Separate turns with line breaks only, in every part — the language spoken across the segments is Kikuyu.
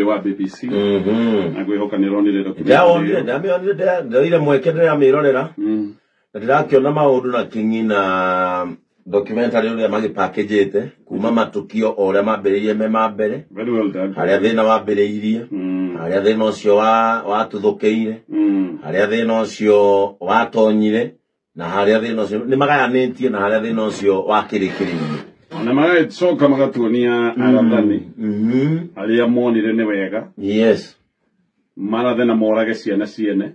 Wa BBC na ngwĩhoka nĩ ũronire documentary
Ndawonire.
Ĩyo.
Ndamĩonire, ndoire mweke ndĩramĩrorera na ndĩrakĩona maũndũ na kinyi na documentary ũrĩa magĩpackagĩte kuma matukio o ũrĩa mambĩrĩirie me ma mbere,
Very well done.
harĩa thĩna wambĩrĩirie, harĩa thĩna ũcio watuthũkĩire, harĩa thĩna ũcio watonyire na harĩa thĩna ũcio nĩ magayanĩtie na harĩa thĩna ũcio wakĩrĩkĩrĩirie.
Ona magacoka magatuonia arathani arĩa monire nĩ wega marathe na morage ciana ciene.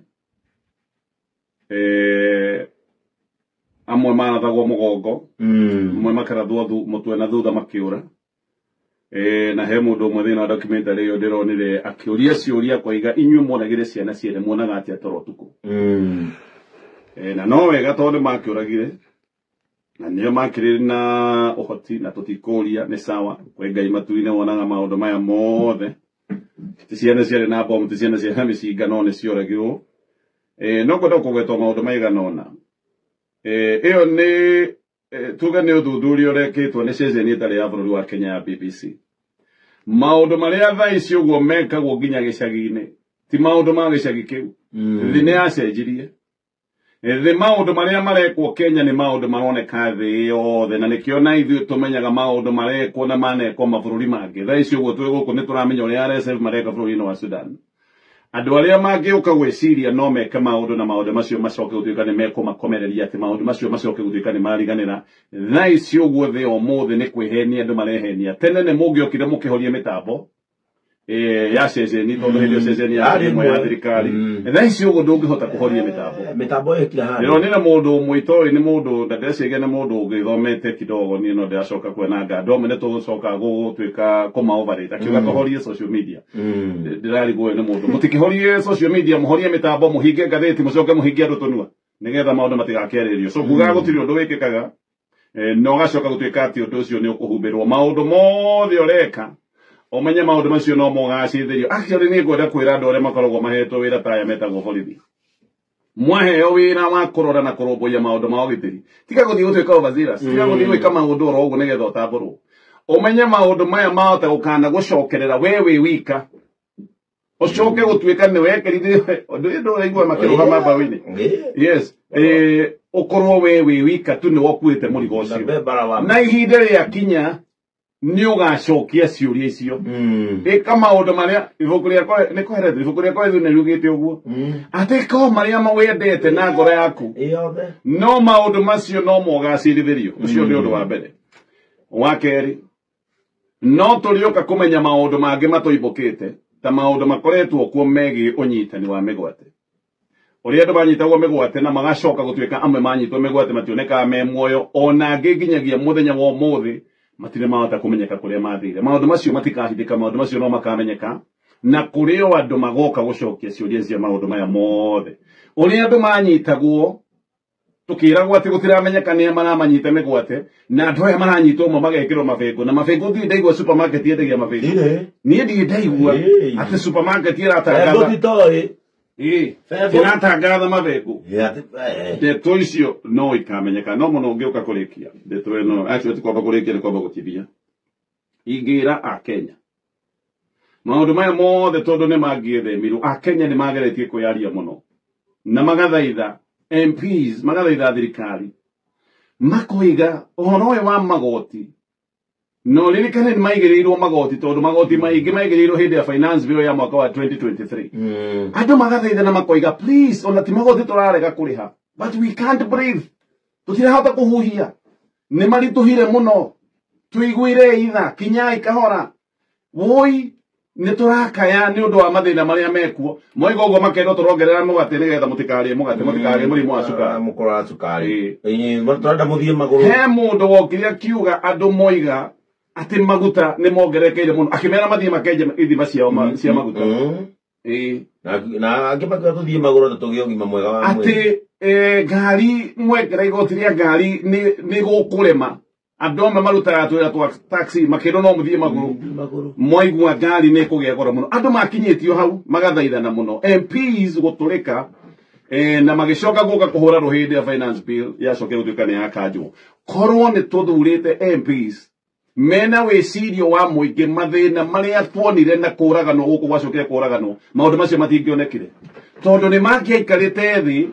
Amwe marathagwo mũgongo, amwe makarathwo mũtwe na thutha makĩũra. Na he mũndũ ũmwe thĩinĩ wa documentary ĩyo ndĩronire akĩũria ciũria koiga, inyuĩ muonagire ciana ciene muonaga atĩa toro ũtukũ? Na no wega tondũ nĩ makĩũragire na nĩo makĩrĩ na ũhoti na tũtikũria nĩ sawa kwĩ Ngai matu-inĩ wonaga maũndũ maya mothe. Ti ciana ciarĩ na bomu, ti ciana ciarĩ na mĩcinga, no nĩ cioragirwo. No ngwenda kũgwetwo maũndũ maigana ũna. Ĩyo nĩ tuge nĩ ũthuthuria ũrekĩtwo nĩ ceceni ĩtarĩ ya bũrũri wa Kenya ya BBC. Maũndũ marĩa thaa ici ũguo mekagwo nginya gĩcagi-inĩ ti maũndũ ma gĩcagi kĩu. Thĩ nĩ yacenjirie. Thĩ maũndũ marĩa marekwo Kenya nĩ maũndũ maroneka thĩ yothe, na nĩkĩo na ithuĩ tũmenyaga maũndũ marekwo na manekwo mabũrũri mangĩ. Thaa ici ũguo twĩ gũkũ nĩ tũramenya ũrĩa RSF mareka bũrũri-inĩ wa Sudan. Andũ arĩa mangĩũka gwĩciria no meke maũndũ na maũndũ macio macoke gũtuĩka nĩ mekũmakomereria, atĩ maũndũ macio macoke gũtuĩka nĩ mariganĩra, thaa ici ũguo thĩ ũmũthĩ nĩ kwĩhenia andũ marehenia. Tene nĩ mũngĩokire mũkĩhorie mĩtambo ya ceceni, tondũ hĩndĩ ĩyo ceceni yarĩ ĩmwe ya thirikari. Thaa ici ũguo ndũngĩhota kũhoria mĩtambo.
Mĩtambo ĩyo kila handũ.
Ndĩronire mũndũ ũmwe itoĩ nĩ mũndũ na ndĩreciria nĩ mũndũ ũgĩthomete kidogo, niĩ no ndĩracoka kuona andũ amwe nĩ tũgũcoka gũtuĩka kũma overrate, akiuga tũhorie social media. Ndĩrarigwo ũyũ nĩ mũndũ, mũtikĩhorie social media, mũhorie mĩtambo, mũhinge ngathĩti, mũcoke mũhinge andũ tũnua nĩgetha maũndũ matigakĩarĩrio. So kugaga gũtirĩ ũndũ wĩkĩkaga, na ũgacoka gũtuĩka atĩ ũndũ ũcio nĩ ũkũhumbĩrwo. Maũndũ mothe ũreka ũmenye maũndũ macio no mogacĩrithĩrio. Actually nĩ ngwenda kwĩra andũ arĩa makoragwo mahetwo wĩra ta aya metagwo borithi, mwaheo wĩra wa kũrora na kũrũmbũiya maũndũ ma ũgitĩri, tiga gũthiĩ gũtuĩka overzealous, tiga gũthiĩ gwĩka maũndũ oro ũguo nĩgetha ũtambũrwo. Ũmenye maũndũ maya mahota gũkana gũcokerera we wĩ wika, ũcoke gũtuĩka nĩ wekĩrire ũndũ ũyũ ndũraigua makĩrũgama mbaũ-inĩ. Yes, ũkorwo we wĩ wika tu nĩ wokuĩte mũrigo ũcio, na ihinda rĩakinya nĩ ũgacokia ciũria icio. Ĩka maũndũ marĩa ibuku rĩa nĩ Kohelethu, ibuku rĩa Kohelethu nĩ riugĩte ũguo atĩ ĩka o marĩa wendete na ngoro yaku,
Yothe.
No maũndũ macio no mogacĩrithĩrio. Ũcio nĩ ũndũ wa mbere. Wa kerĩ, no tũrĩũka kũmenya maũndũ mangĩ matũimbũkĩte ta maũndũ makoretwo kuo megiĩ ũnyitani wa mĩgwate, ũrĩa andũ manyitagwo mĩgwate na magacoka gũtuĩka amwe manyitwo mĩgwate mationekaga me muoyo, ona angĩ nginyagia mũthenya wa ũmũthĩ matirĩ mahota kũmenyeka kũrĩa mathire. Maũndũ macio matikahithĩka, maũndũ macio no makamenyeka, na kũrĩ o andũ magoka gũcokia ciũria cia maũndũ maya mothe, ũrĩa andũ manyitagwo tukiragwo atĩ gũtiramenyeka nĩa maramanyita mĩgwate, na andũ aya maranyitwo amwe magekĩrwo mabĩngũ na mabĩngũ. Ndirĩ ndaigua supermarket yendagia mabĩngũ.
Ndirĩ.
Niĩ ndirĩ ndaigua
Ĩĩ.
atĩ supermarket
Bengũ
ĩratangatha
titoĩ.
Ĩĩ,
Bengũ.
ĩratangatha mabĩngũ.
Ĩ,
Ndeto icio no ikamenyeka, no mũno ũngĩũka kũrĩkia ndeto ĩno, actually ti kwamba kũrĩkia, nĩ kwamba gũtithia. Ingĩra Akenya maũndũ maya mothe tondũ nĩ mangĩethemirwo, Akenya nĩ mageretie kwĩyaria mũno na magathaitha MPs, magathaitha thirikari, makoiga ũhoro ũyũ wa magoti. No ririkane nĩ maigĩrĩirwo magoti, tondũ magoti maingĩ maigĩrĩirwo hĩndĩ ya finance bill ya mwaka wa 2023. Andũ magathaitha na makoiga, please, ona ti magoti tũrarega kũrĩha, but we can't breathe, tũtirahota kũhuhia, nĩ maritũhire mũno, tũiguire itha, kinyai kahora, woi nĩ tũrakaya nĩ ũndũ wa mathĩna marĩa mekuo. Moiga ũguo makerwo tũrongerera mũgate nĩgetha mũtikarĩe mũgate, mũtikarĩe mũrimũ wa cukari.
Mũkoro wa cukari. Ĩ, tũrenda mũthiĩ magũrũ.
He mũndũ wokire akiuga andũ moiga atĩ maguta nĩ mongerekeire mũno, akĩmera mathiĩ makenje ithima ciao cia maguta. Ĩĩ.
Na angĩ makiuga tũthiĩ magũrũ na tũgĩe ũgima mwega wa mwĩrĩ.
Atĩ ngari mwekera igoti rĩa ngari nĩ gũkũrema, andũ amwe marutaga twĩra twa taxi makĩrwo no mũthiĩ magũrũ.
Magũrũ.
Mwaigua ngari nĩ kũgĩa goro mũno. Andũ makinyĩtio hau magathaithana mũno, MPs gũtũrĩka, na magĩcoka gũka kũhũra rũhĩndĩ ya finance bill yacokire gũtuĩka nĩ yakanjwo. Korwo nĩ tũthurĩte MPs Mena wĩcirio wa mũingĩ mathĩna marĩa tuonire na kũraganwo gũkũ gwacokire kũraganwo maũndũ macio matingĩonekire tondũ nĩ mangĩaikarĩte thĩ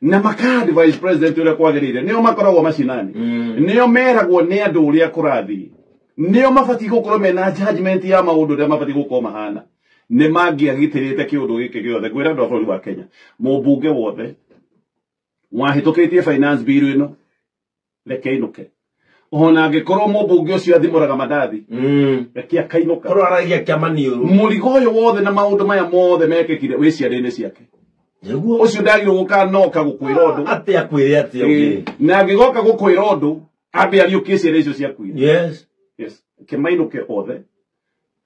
na maka advise president ũrĩa kwagĩrĩire. Nĩo makoragwo macinani, nĩo meragwo nĩ andũ ũrĩa kũrathiĩ, nĩo mabatiĩ gũkorwo mena judgment ya maũndũ ũrĩa mabatiĩ gũkorwo mahana. Nĩ mangĩagitĩrĩte kĩũndũ gĩkĩ gĩothe. Ngwĩra andũ a bũrũri wa Kenya, mũmbunge wothe wahĩtũkĩtie finance bill ĩno reke ainũke. Ona angĩkorwo mũmbunge ũcio athimũraga mandathi, reke akainũka.
Korwo aragia kĩamaniũrũ.
Mũrigo ũyũ wothe na maũndũ maya mothe mekĩkire wĩ ciande-inĩ ciake.
Nĩguo.
Ũcio ndagĩrĩirwo gũka noka gũkwĩra ũndũ.
Atĩ akwĩre atĩa ũngĩ.
Na angĩgoka gũkwĩra ũndũ ambe ariũkie ciana icio ciakuire.
Yes.
Yes. Kĩmainũke othe.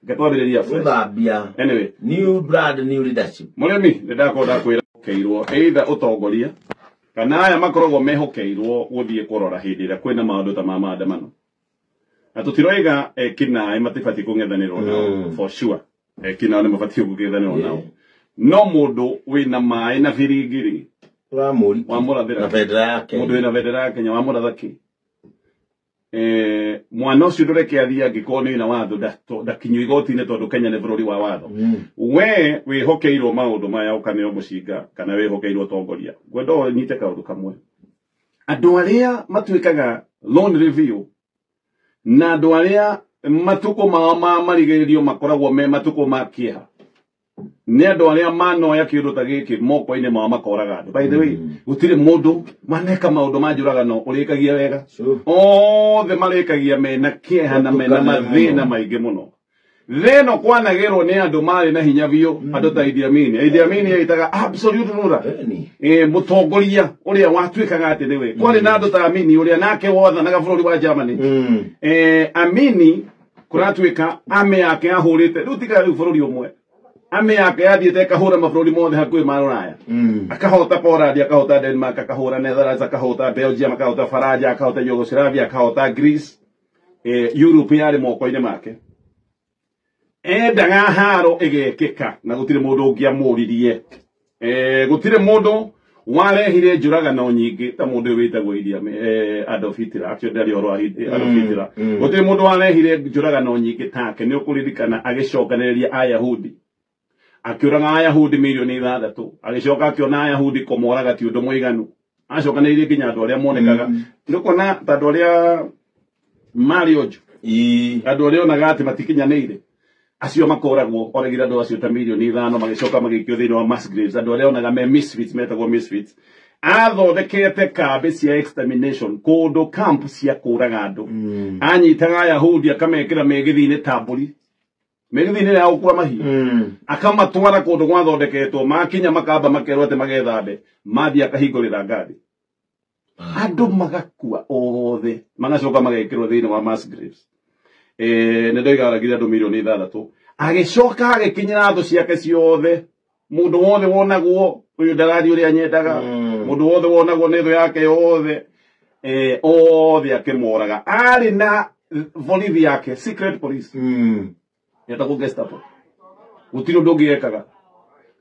Ngatwambĩrĩria fresh.
Gũthambia.
Anyway.
New blood, new leadership.
Mũrĩmi, nĩ ndakorwo ndakwĩra keirwo either ũtongoria kana aya makoragwo mehokeirwo gũthiĩ kũrora hĩndĩ ĩrĩa kwĩna maũndũ ta ma maandamano. Na tũtiroiga ekinaĩ matibatiĩ kũng'ethanĩrwo nao, for sure. Ekinaĩ nĩ mabatiĩ kũng'ethanĩrwo nao. No mũndũ wĩna maĩ na biringiri wamũrathĩra
na bendera ya Kenya.
Mũndũ wĩna bendera ya Kenya wamũratha kĩ? Mwana ũcio ndũreke athiĩ angĩkorwo nĩ wĩna watho ndakinyio igoti-inĩ tondũ Kenya nĩ bũrũri wa watho. We wĩhokeirwo maũndũ maya ũkaneo mũcinga kana wĩhokeirwo ũtongoria. Ngwenda ũnyite kaũndũ kamwe. Andũ arĩa matuĩkaga loan review na andũ arĩa matukũ mao ma marigĩrĩrio makoragwo me matukũ ma kĩeha nĩ andũ arĩa manoya kĩũndũ ta gĩkĩ moko-inĩ mao makoraga andũ. By the way, gũtirĩ mũndũ maneka maũndũ ma njũragano ũrĩkagia wega. Othe marĩkagia mena kĩeha na mena mathĩna maingĩ mũno. Thĩno kwanagĩrwo nĩ andũ marĩ na hinya biũ, andũ ta Idi Amin. Idi Amin etaga absolute ruler. Mũtongoria ũrĩa watuĩkaga atĩ nĩwe. Kwarĩ na andũ ta Amini ũrĩa nake wathanaga bũrũri wa Germany. Amini kũratuĩka ame yake ahũrĩte rĩu tiga rĩu bũrũri ũmwe. Ame yake yathiĩte ĩkahũra mabũrũri mothe hakuhĩ ma Rũraya. Akahota Poland, akahota Denmark, akahũra Netherlands, akahota Belgium, akahota Faranja, akahota Yugoslavia, akahota Greece. Europe yarĩ moko-inĩ make. Endaga haro ĩgekĩka na gũtirĩ mũndũ ũngĩamũririe. Gũtirĩ mũndũ warehire njũragano nyingĩ ta mũndũ ũyũ wĩtagwo Idi Amin, Adolf Hitler. Actually ndarĩ ũhoro wa Adolf Hitler. Gũtirĩ mũndũ warehire njũragano nyingĩ take. Nĩ ũkũririkana agĩcokanĩrĩria Ayahudi. Akĩũraga Ayahudi mirioni 6. Agĩcoka akĩona Ayahudi kũmoraga ti ũndũ mũiganu. Acokanĩrĩirie nginya andũ arĩa monekaga. Nĩ ũkuona ta andũ arĩa marĩ onju. Andũ arĩa onaga atĩ matikinyanĩire. Acio makoragwo oragire andũ acio ta mirioni 5 magĩcoka magĩikio thĩinĩ wa mass graves. Andũ arĩa onaga me misfits, metagwo misfits. Athondekete kambĩ cia extermination, kũndũ camp cia kũraga andũ. Anyitaga Ayahudi akamekĩra mĩgĩthi-inĩ ta mbũri. Mĩgĩthi-inĩ ya gũkua mahiũ. Akamatwara kũndũ gwathondeketwo, makinya makamba makerwo atĩ magethambe, mathiĩ akahingũrĩra ngari. Andũ magakua othe, magacoka magekĩrwo thĩinĩ wa mass graves. Nĩ ndoiga aragire andũ mirioni 6. Agĩcoka agĩkinyĩra thũ ciake ciothe. Mũndũ wothe wonagwo ũyũ ndarathiĩ ũrĩa nyendaga. Mũndũ wothe wonagwo nĩ thũ yake yothe. Othe akĩmoraga. Arĩ na borithi yake, secret police. Yetagwo Gestapo. Gũtirĩ ũndũ ũngĩ ekaga.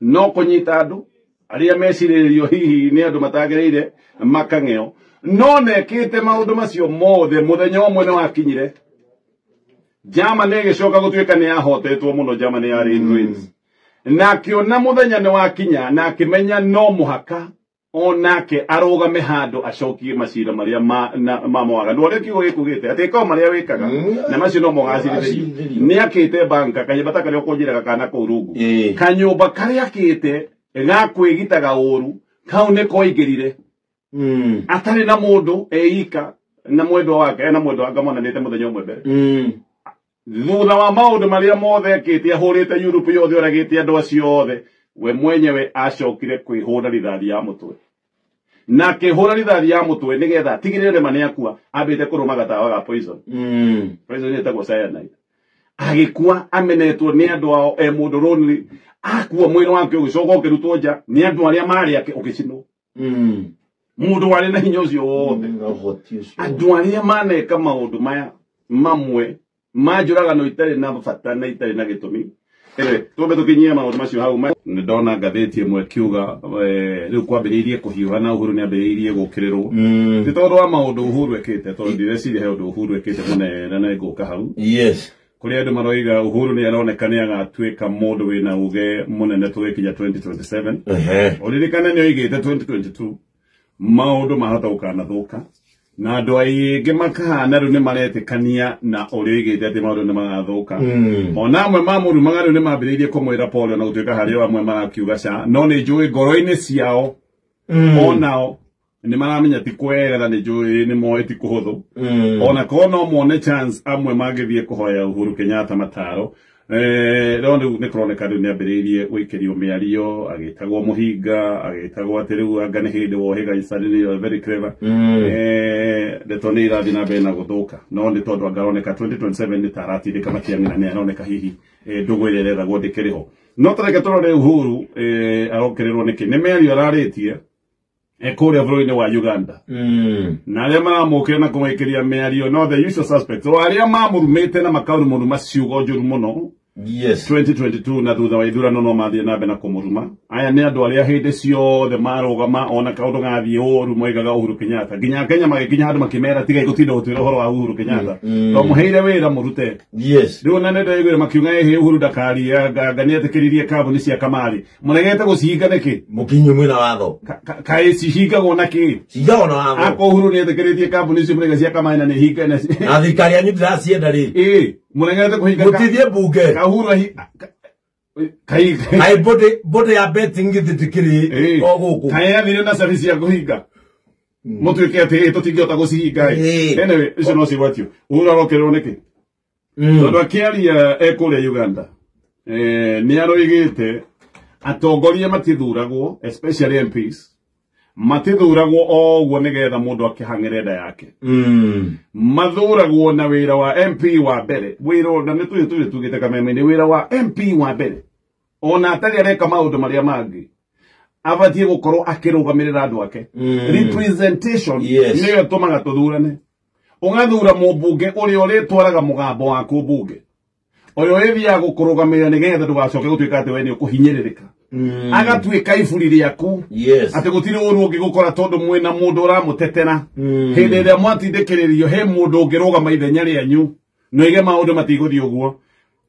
No kũnyita andũ arĩa mecirĩrĩrio hihi nĩ andũ matagĩrĩire makang'eo. No nekĩte maũndũ macio mothe mũthenya ũmwe nĩ wakinyire. Germany ĩgĩcoka gũtuĩka nĩ yahotetwo mũno. Germany yarĩ in ruins. Na akĩona mũthenya nĩ wakinya na akĩmenya no mũhaka onake arũgame handũ acokie macira marĩa ma mwaganu. Ũrĩa kiugo gĩkugĩte atĩ ĩka o marĩa wĩkaga na macio no mogacĩrithĩrio. Nĩ akĩte banka kanyũmba ta karĩa ũkũnjĩraga kana kũu rungu. Kanyũmba karĩa akĩte ga kwĩgitaga ũru kau nĩ koingĩrire. Atarĩ na mũndũ eika na mwendwa wake, ena mwendwa wake monanĩte mũthenya ũmwe mbere. Thutha wa maũndũ marĩa mothe ekĩte, ahũrĩte Europe yothe, oragĩte andũ acio othe, we mwenyewe acokire kwĩhũra rithathi ya mũtwe. Na akĩhũra rithathi ya mũtwe nĩgetha atigĩrĩre rĩma nĩakua, ambĩte kũrũma gatawa ga poison. Poison ĩtagwo cyanide. Agĩkua amenetwo nĩ andũ ao e mũndũ lonely. Akua mwĩrĩ wake ũgĩcoka ũkĩrutwo nja nĩ andũ arĩa marĩ ake ũgĩcinwo. Mũndũ warĩ na hinya ũcio wothe. Andũ arĩa maneka maũndũ maya mamwe ma njũragano itarĩ na bata na itarĩ na gĩtũmi Anyway, tumbe tukinyia maundu macio hau nĩ ndona ngathĩti ĩmwe kiuga rĩu kwambĩrĩirie kũhiũha na Uhuru nĩambĩrĩirie gũkĩrĩrwo ti tondũ wa maũndũ Uhuru ekĩte tondũ ndireciria he ũndũ Uhuru ekĩte mũnene na ngũka hau.
Yes.
Kũrĩ andũ maroiga Uhuru nĩ aroneka nĩ agatuĩka mũndũ wĩna uge mũnene tũgĩkinya 2027. Ũririkane nĩ oigĩte 2022 maũndũ mahota gũkanathũka na andũ aingĩ makahana rĩu nĩ maretĩkania na ũrĩa oigĩte atĩ maũndũ nĩ magathũka. Ona amwe mamũrumaga rĩu nĩ mambĩrĩirie kũmwĩra pole na gũtuĩka harĩ o amwe marakiuga ca, no nĩ njũĩ ngoro-inĩ ciao onao nĩ maramenya ti kwega na nĩ njũĩ nĩ moĩ ti kũhũthũ. Ona korwo no mone chance amwe mangĩthiĩ kũhoya Uhuru Kenyatta mataro. No rĩu nĩ kũroneka rĩu nĩ ambĩrĩirie gũikĩrio mĩario agĩtagwo mũhinga agĩtagwo atĩ rĩu anga nĩ hĩndĩ wohĩga suddenly you are very clever. Ndeto nĩ irathiĩ na mbere na gũthũka no nĩ tondũ anga aroneka 2027 nĩ ta aratindĩka Matiang'i na nĩ aroneka hihi ndũgũ ĩrĩa ĩrethagwo ndĩkĩrĩ ho. No tareke tũrore Uhuru arokĩrĩrwo nĩkĩ nĩ mĩario ararĩtie kũrĩa bũrũri-inĩ wa Uganda. Na arĩa maramũkĩra na kũmũikĩria mĩario no the usual suspects o arĩa mamũrumĩte na makamũruma ciugo njũru mũno.
Yes.
2022 na thutha wa ithurano no mathiĩ na mbere na kũmũruma. Aya nĩ andũ arĩa hĩndĩ ciothe marũgama ona kaũndũ gathiĩ ũru moigaga Uhuru Kenyatta nginya Kenya magĩkinya handũ makĩmera tigai gũtinda gũtwĩra ũhoro wa Uhuru Kenyatta to mũheire wĩra mũrute.
Yes.
Rĩu ona nĩndaiguire makiuga ĩhĩ Uhuru ndakarie anga nĩetĩkĩririe kambuni cia kamari mũregete gũcihinga nĩkĩ
Mũkinyu mwĩna watho
kaĩ cihingagwo na kĩ
cihingagwo na watho
ako Uhuru nĩetĩkĩrĩtie kambuni icio mũrega cia kamari na nĩ
na thirikari yanyu ndĩracienda rĩ
ĩ mũregete kũhinga
mũtithie bunge
ka Uhuru kai
kai bode ya betting githĩ o gũkũ
kai athire na service ya kũhinga mũtuĩke atĩ tũtingĩhota gũcihinga. Anyway, icio no cigwatio. Uhuru arokĩrĩrwo nĩkĩ tondũ akĩaria kũrĩa Uganda nĩ aroigĩte atongoria matithuragwo especially MPs matithuragwo o ũguo nĩgetha mũndũ akĩhang'ĩre nda yake. Mathuragwo na wĩra wa MP wa mbere wĩra na nĩ tũrĩ tugĩte kameme-inĩ wĩra wa MP wa mbere ona atarĩ areka maũndũ marĩa mangĩ abatiĩ gũkorwo akĩrũgamĩrĩra andũ ake. Representation nĩyo ĩtũmaga tũthurane. Ũgathura mũmbunge ũrĩa ũrĩtwaraga mũgambo waku mbunge ũrĩa ũrĩthiaga gũkũrũgamĩrĩra nĩgetha ndũgacoke gũtuĩka atĩ we nĩ ũkũhinyĩrĩrĩka. Agatuĩka iburi rĩaku.
Yes.
Atĩ gũtirĩ ũru ũngĩgũkora tondũ mwĩna mũndũ ũramũtetera. Hĩndĩ ĩrĩa mwatindĩkĩrĩrio he mũndũ ũngĩrũgama ithenya rĩanyu na oige maũndũ matigũthiĩ ũguo.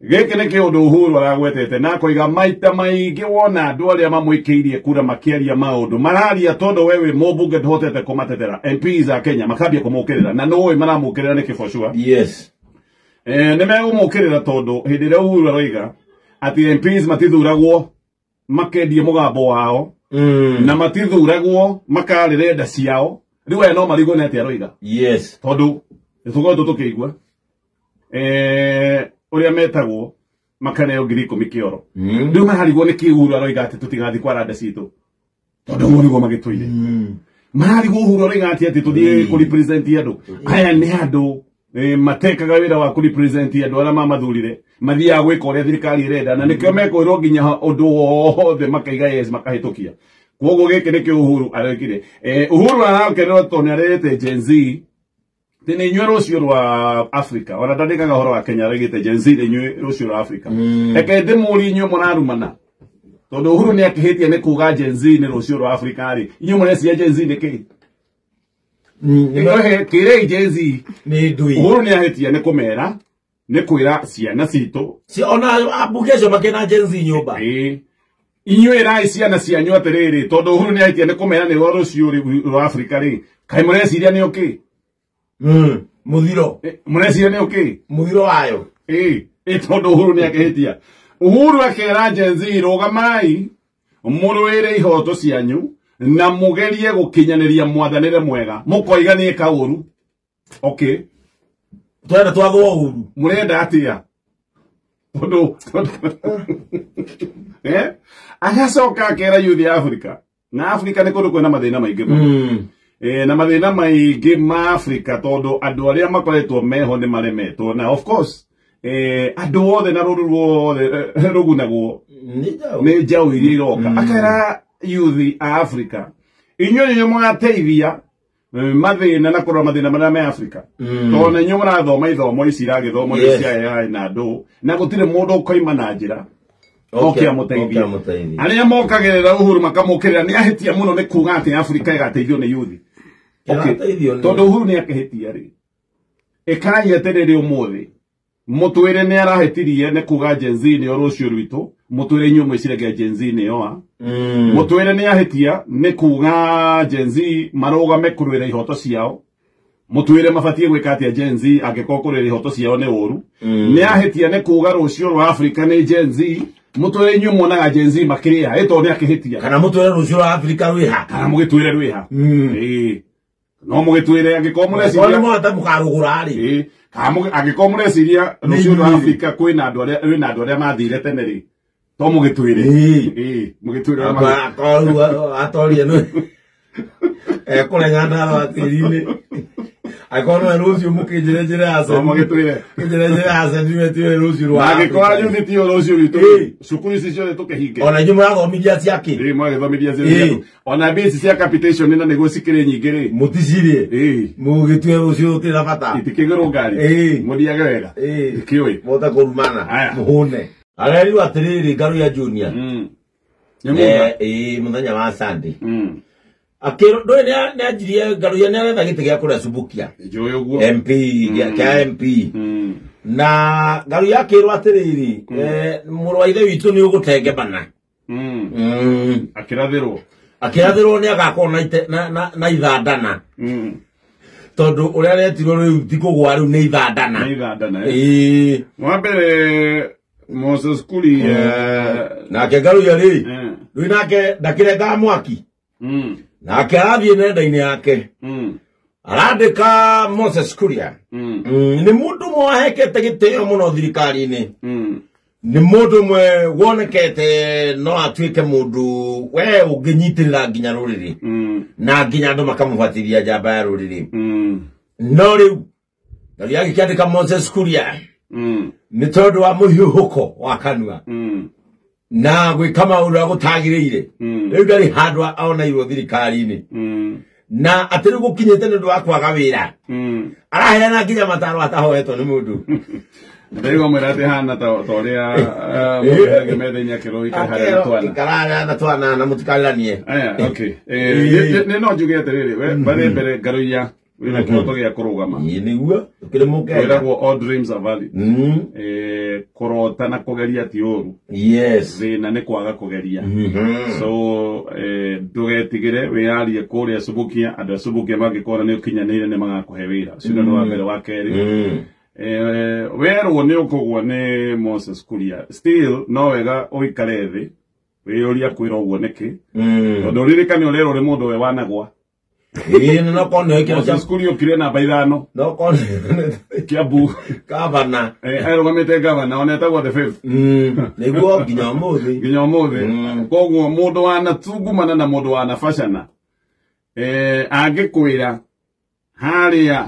Gĩkĩ nĩ kĩũndũ Uhuru aragwetete na akoiga maita maingĩ wona andũ arĩa mamũikĩirie kura makĩaria maũndũ mararia tondũ we wĩ mũmbunge ndũhotete kũmatetera. MPs a Kenya makambia kũmũkĩrĩra na nũĩ maramũkĩrĩra nĩkĩ for sure.
Yes.
Nĩ megũmũkĩrĩra tondũ hĩndĩ ĩrĩa Uhuru aroiga atĩ MPs matithuragwo makendie mũgambo wao na matithuragwo makarĩre nda ciao rĩu aya no marigwo nĩ atĩ aroiga.
Yes.
Tondũ nĩtũkoretwo tũkĩigua ũrĩa metagwo makaneo 10,000 kĩoro. Rĩu mararigwo nĩ kĩ Uhuru aroiga atĩ tũtigathiĩ kwara nda citũ tondũ ũguo nĩguo magĩtũire. Mararigwo Uhuru aroiga atĩ tũthiĩ kũ-represent andũ. Aya nĩ andũ matekaga wĩra wa kũ-represent andũ arĩa mamathurire mathiaga gwĩka ũrĩa thirikari ĩrenda na nĩkĩo mekwĩrwo nginya ũndũ wothe makaiga yes makahĩtũkia. Koguo gĩkĩ nĩkĩo Uhuru arekire. Uhuru arakererwo tondũ nĩarerete Gen Z tĩ nĩ inyuĩ rũciũ rwa Africa ona ndandĩkaga ũhoro wa Kenya aregĩte Gen Z nĩ inyuĩ rũciũ rwa Africa. Reke ndĩmũrie inyuĩ mũrarumana tondũ Uhuru nĩ akĩhĩtia nĩ kuga Gen Z nĩ rũciũ rwa Africa rĩ inyuĩ mũreciria Gen Z nĩ kĩ? Kĩrei Gen Z
nĩ ndui.
Uhuru nĩ ahĩtia nĩ kũmera nĩ kwĩra ciana citũ
ona ambunge acio makĩna Gen Z nyũmba.
Inyuĩ ĩrai ciana cianyu atĩrĩrĩ tondũ Uhuru nĩ ahĩtia nĩ kũmera nĩ rwa rũciũ rwa Africa rĩ kaĩ mũreciria nĩ ũkĩ?
Mũthiro.
Mũreciria nĩ ũkĩ?
Mũthiro wayo.
Tondũ Uhuru nĩ akĩhĩtia. Uhuru akera Gen Z rũgamai mũrũĩre ihoto cianyu na mũgerie gũkinyanĩria mwathanĩre mwega mũkoiga nĩ ĩka ũru. Okay.
Twenda twathwo ũru.
Mũrenda atĩa? Tondũ agacoka akera youth ya Africa na Africa nĩ kũndũ kwĩna mathĩna maingĩ mũno. Na mathĩna maingĩ ma Africa tondũ andũ arĩa makoretwo meho nĩ maremetwo na of course andũ othe na rũru ruothe rũgunagwo nĩ njaũ iria iroka. Akera youth a Africa inyuĩ nĩ mũgateithia mathĩna na kũrora mathĩna marĩa me Africa tondũ nĩ inyuĩ mũrathoma ithomo ici iragĩthomwo cia AI na andũ na gũtirĩ mũndũ ũkoima na njĩra Oke amũteithie. Arĩa mokagĩrĩra Uhuru makamũkĩrĩra nĩ ahĩtia mũno nĩ kuga atĩ Afrika ĩgateithio nĩ youth. Okay. Tondũ Uhuru nĩ akĩhĩtia rĩ. Ĩkai atĩrĩrĩ ũmũthĩ. Mũtwĩre nĩ arahĩtirie nĩ kuga Gen Z nĩo rũciũ rwitũ. Mũtwĩre inyuĩ mwĩciragia Gen Z nĩo a. Mũtwĩre nĩ ahĩtia nĩ kuga Gen Z marũgame kũrũĩra ihoto ciao. Mũtwĩre mabatie gwĩka atĩa Gen Z angĩkorwo kũrũĩra ihoto ciao nĩ ũru. Nĩ ahĩtia nĩ kuga rũciũ rwa Afrika nĩ Gen Z. Mũtwĩre inyuĩ muonaga Gen Z makĩrĩa ĩ tondũ nĩ akĩhĩtia.
Kana mũtwĩre rũciũ rwa Afrika rwĩha.
Kana mũgĩtwĩre rwĩha. Ĩĩ. No mũgĩtwĩre angĩkorwo mũreciria
nĩ mũkarũgũra rĩ.
Ĩĩ. Kana angĩkorwo mũreciria rũciũ rwa Afrika kwĩna andũ arĩa rwĩna andũ arĩa mathire tene rĩ. To mũgĩtwĩre. Ĩĩ, mũgĩtwĩre
akorwo atoria nĩ ekũrega ndawa tĩri-inĩ. Akorwo nĩ rũciũ mũkĩnjĩre njĩra ya
To mũgĩtwĩre.
Kĩnjĩre njĩra ya sentiment rũciũ rwa
Afrika. Angĩkorwo youth ti rũciũ rwitũ cukuru ici ciothe tũkĩhinge.
Ona inyuĩ mũrathomithia ciakĩ.
Ĩĩ, mũragĩthomithia ciakĩ. Ona mbia ici cia capitation na nĩguo cikĩrĩ nyingĩ rĩ.
Mũticirĩe.
Ĩĩ.
Mũgĩtue rũciũ rũtirĩ na bata.
Itikĩgũrwo ngari.
Ĩĩ.
Mũthiage wega.
Ĩĩ.
Ndikĩũĩ.
Mũhote kũrumana. Mũhũne. Arerirwo atĩrĩrĩ Ngaruiya Junior. Ĩĩ, mũthenya wa Sunday. Akĩrwo ndũĩ nĩ anjirie Ngaruiya nĩ aretha gĩtĩ gĩa kũrĩa Subukia.
Njũĩ ũguo.
MP kĩa MP. Na Ngaruiya akĩrwo atĩrĩrĩ, mũrũ wa ithe witũ nĩ ũgũtengemana.
Akĩrathĩrwo.
Akĩrathĩrwo nĩ agakorwo na ithandana. Tondũ ũrĩa aretirwo rĩu ti kũgũa rĩu nĩ ithandana.
Nĩ ithandana.
Ĩĩ.
Wa mbere Moses Kuria
nake Ngaruiya rĩ, rĩu nake ndakĩrengaga mwaki. Nake arathiĩ nenda-inĩ yake. Arandĩka Moses Kuria. Nĩ mũndũ ũmwe wahekete gĩtĩo mũno thirikari-inĩ. Nĩ mũndũ ũmwe wonekete no atuĩke mũndũ we ũngĩnyitĩrĩra nginya rũrĩrĩ. Na nginya andũ makamũbatithia njamba ya rũrĩrĩ. No rĩu Ngaruiya agĩkĩandĩka Moses Kuria nĩ tondũ wa mũhiũhũko wa kanua na gwĩka maũndũ ũrĩa gũtagĩrĩire. Rĩu ndarĩ handũ oneirwo thirikari-inĩ. Na atĩ rĩu gũkinyĩte nĩ ũndũ wa kwaga wĩra. Araheana nginya mataro atahoetwo nĩ mũndũ.
Ndaigua mwĩra atĩ hana ta ũrĩa mũndũ angĩ metha-inĩ akĩrwo ikare harĩa na twana.
Ikara harĩa na twana na mũtikarĩranie.
Aya, okay. Nĩ no njuge atĩrĩrĩ, we mbere mbere Ngaruiya wĩna kĩroto gĩa kũrũgama.
Ĩĩ nĩguo, ũkĩrĩ mũkenya.
Kwĩragwo all dreams are valid. Kũrota na kũgeria ti ũru.
Yes.
Thĩna nĩ kwaga kũgeria. So ndũgetigĩre wĩyarie kũrĩa Subukia, andũ a Subukia mangĩkora nĩ ũkinyanĩire nĩ magakũhe wĩra. Ũcio nĩ ũndũ wa mbere. Wa kerĩ, werwo nĩ ũkũgwa nĩ Moses Kuria. Still no wega ũikare thĩ wĩyũria kwĩra ũguo nĩkĩ. Tondũ ririkane ũrerwo nĩ mũndũ we wanagwa.
Ĩĩ, no korwo nĩ kĩo
Moses Kuria okire namba 5.
No korwo
Kiambu.
Gavana.
Arũgamĩte gavana ona etagwo the fifth.
Nĩguo nginya ũmũthĩ.
Nginya ũmũthĩ. Koguo mũndũ wanatungumana na mũndũ wanabacana. Angĩkwĩra harĩa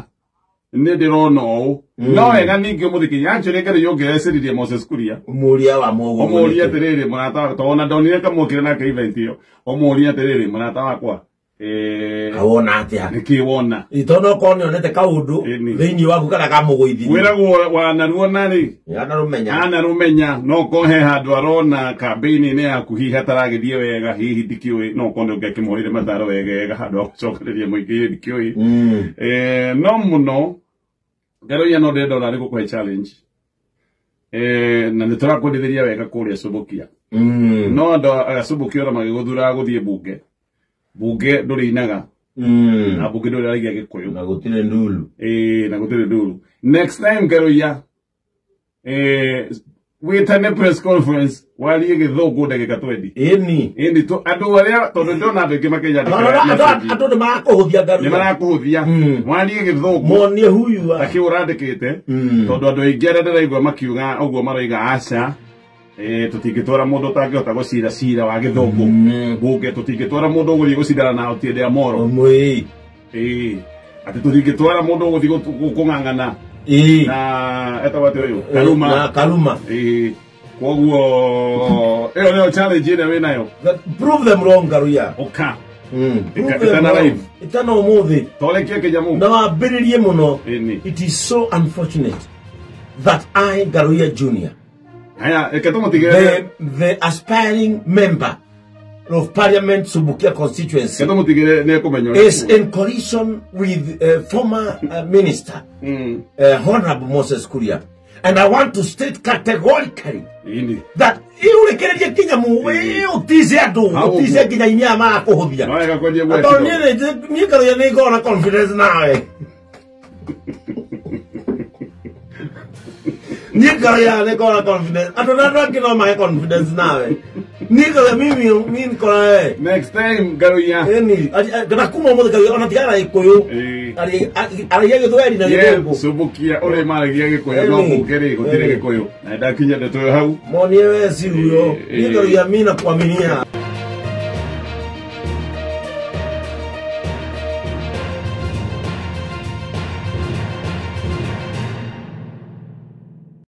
nĩ ndĩrona ũũ. No wega ningĩ ũmũthikĩrie. Actually Ngaruiya ũngĩreciririe Moses Kuria.
Ũmũrie wa mũgũrũ.
Ũmũrie atĩrĩrĩ mũrata wakwa, tondũ ona ndonire kamũkĩra nake event ĩyo. Ũmũrie atĩrĩrĩ mũrata wakwa.
Kawona atĩa?
Nĩkĩ wona?
Tondũ no korwo nĩonete kaũndũ thĩinĩ waku kana kamũgũithirie.
Wĩragwo wanaruona rĩ.
Anarũmenya.
Anarũmenya. No korwo he handũ arona kambĩini-inĩ yaku hihi hataragĩthiĩ wega, hihi ndikĩũĩ, no korwo nĩ ũngĩakĩmũheire mataro wegega handũ ha gũcokereria mũingĩ ndikĩũĩ. No mũno Ngaruiya no ndĩrenda ona gũkũhe challenge. Na nĩ tũrakwendithĩria wega kũrĩa Subukia. No andũ a Subukia ona magĩgũthuraga gũthiĩ bunge. Bunge ndũrĩinaga. Na bunge ndũrĩaragia Gĩkũyũ.
Na gũtirĩ nduru.
Ĩĩ, na gũtirĩ nduru. Next time Ngaruiya, wĩtane press conference warie Gĩthũngũ ndagĩka 20.
Ĩni.
Ĩni andũ arĩa tondũ ndĩrona andũ aingĩ makĩnyandĩkĩra.
Andũ nĩ marakũhũthia Ngaruiya.
Nĩ marakũhũthia. Warie Gĩthũngũ.
Monie huyu.
Ta kĩu ũrandĩkĩte. Tondũ andũ aingĩ arĩa ndĩraigua makiuga ũguo maroiga aca. Tũtingĩtwara mũndũ ũtangĩhota gũcira cira wa Gĩthũngũ. Bunge tũtingĩtwara mũndũ ũgũthiĩ gũcindana na Otiende Amollo. Atĩ tũtingĩtwara mũndũ ũgũthiĩ kũng'ang'ana. Na etagwo atĩa ũyũ? Karuma.
Na Karuma.
Koguo ĩyo nĩyo challenge ĩrĩa wĩnayo.
Prove them wrong Ngaruiya.
Ũka. Ĩtana live.
Ĩtana ũmũthĩ.
Torekie kĩnyamũ.
Na wambĩrĩrie mũno. It is so unfortunate that I, Ngaruiya Junior,
Haya, reke tũmũtigĩre.
The aspiring member of parliament Subukia constituency
Reke tũmũtigĩre nĩ ekũmenya ũrĩa
is in coalition with former minister Honorable Moses Kuria, and I want to state categorically
Ĩni.
that iurekererie kinya mu utice andu,
Hau
utice
ũguo.
nginya inya marakuhuthia.
No wega kwendia guo.
Tondũ niĩ ngaroria nĩ ngoragwo na confidence nawe. Niĩ ngaroria nĩ ngoragwo na confidence, andũ na andũ angĩ no mahe confidence nawe. Niĩ ngaroria mimi mimi ngoragwo we.
Next time ngaroia.
Ĩni kana kuma ũmũthĩ ngaroria ona tigana na Gĩkũyũ, aragia Gĩthweri na Gĩthũngũ.
Subukia ũrĩa maragia Gĩkũyũ no
Ĩni.
mbunge rĩ gũtirĩ
Ĩni.
Gĩkũyũ. Na ndakinya ndeto ĩyo hau.
Monie we si huyo. Niĩ ngaroria mimi nakuaminia.